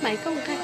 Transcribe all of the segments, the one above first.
Maiv Kooj Kab.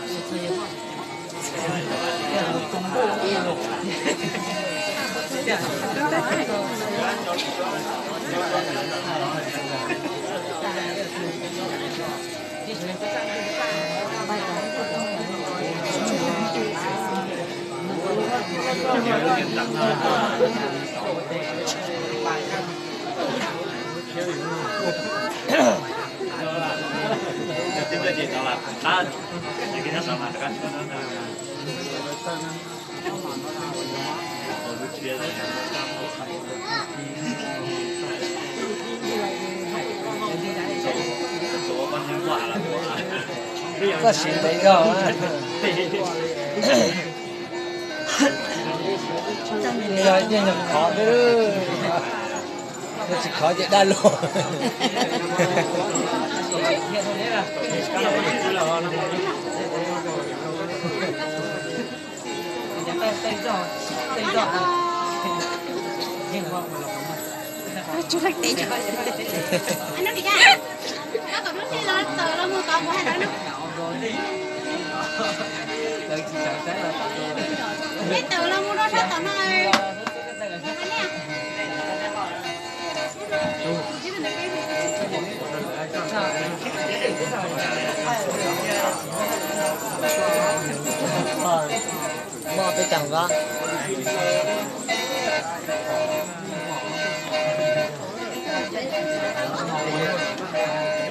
Koj siv ntev zog. Yog nyuag khov xwb, yog tsis khov ces dab luag. Muaj peb caug nkaus.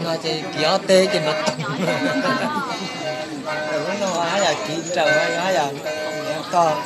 No ces kiv ob teg ces mas tag. Lub no haj yam kiv raws, haj yam tog.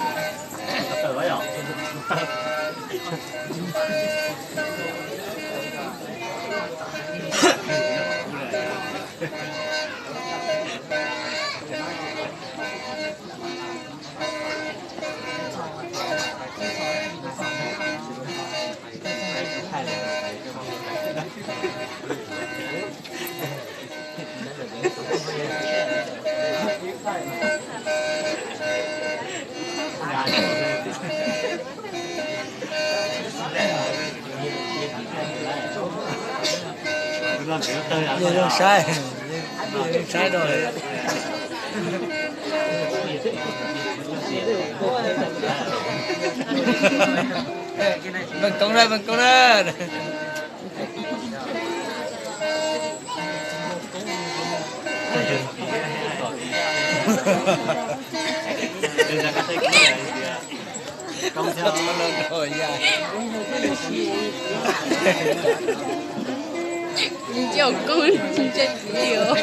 Yeej zoo saib, yeej zoo saib rau. Npawg Koob na, npawg Koob na. Cov koob tsis ntse txiv os.